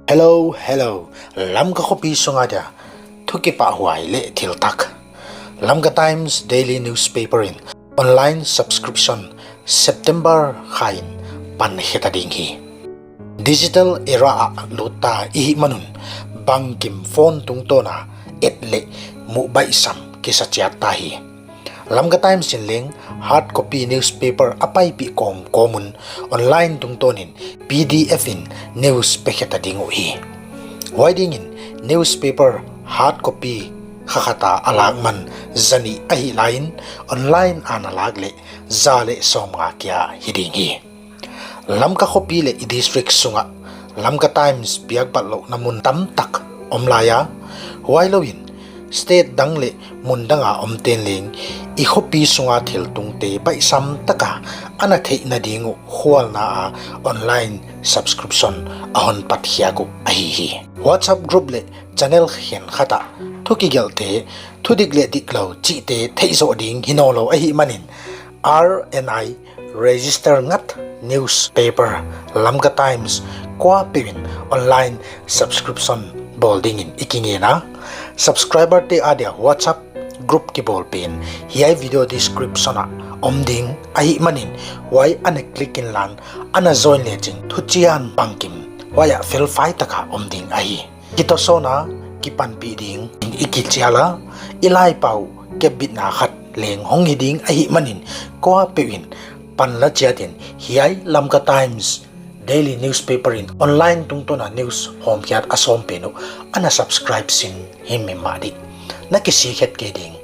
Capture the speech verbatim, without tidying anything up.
Hello, hello. Lamka khopi sunga dia thukipahhuai leh thil thak. Lamka Times Daily Newspaper in online subscription September kha in pan khia ta ding hi. Digital era a lut ta i hih man un, bangkim phone tungtawn a et leh muh baihsam kisa chiat ta hi. Lamka Times in leng hard copy newspaper a paipih kawmkawm un online tungtawn in P D F in news pe khia ta ding uh hi. Huai ding in newspaper hard copy kha khat a a lak man za nih ahih lai in, online a na lak leh za leh sawmnga kia hi ding hi. Lamka khopi leh i district sungah Lamka Times piak bawl louhna mun tamtak om lai a, huailou in state dang leh mun dang a omte'n leng i khopi sunga thiltungte baihsam tak a ana theihna ding uh khualna a online subscription a hon patkhiak uh ahi hi. WhatsApp group leh channel khenkhat ah thu kigelhte, thudik leh diklou chihte theih zoh ding hi nawnlou ahih man in, R N I register ngat newspaper Lamka Times kuapeuh in online subscription bawl ding in i kingen a. Subscriberte a dia WhatsApp group kibawl pen hiai video description ah om ding ahih man in, huai ana click inla, ana join lechin thuchian bangkim huai ah felfai tak a om ding ahi. Kitawsawn a kipanpih ding in i kichial a, i laipau kepbitna khat leng hong hi ding ahih man in, kuapeuh in pan la chiat in hiai Lamka Times Daily Newspaper in online tungtawn a news hawmkhiat a sawm pen uh ana subscribe sin himhim mah dih. Na kisik het kei ding.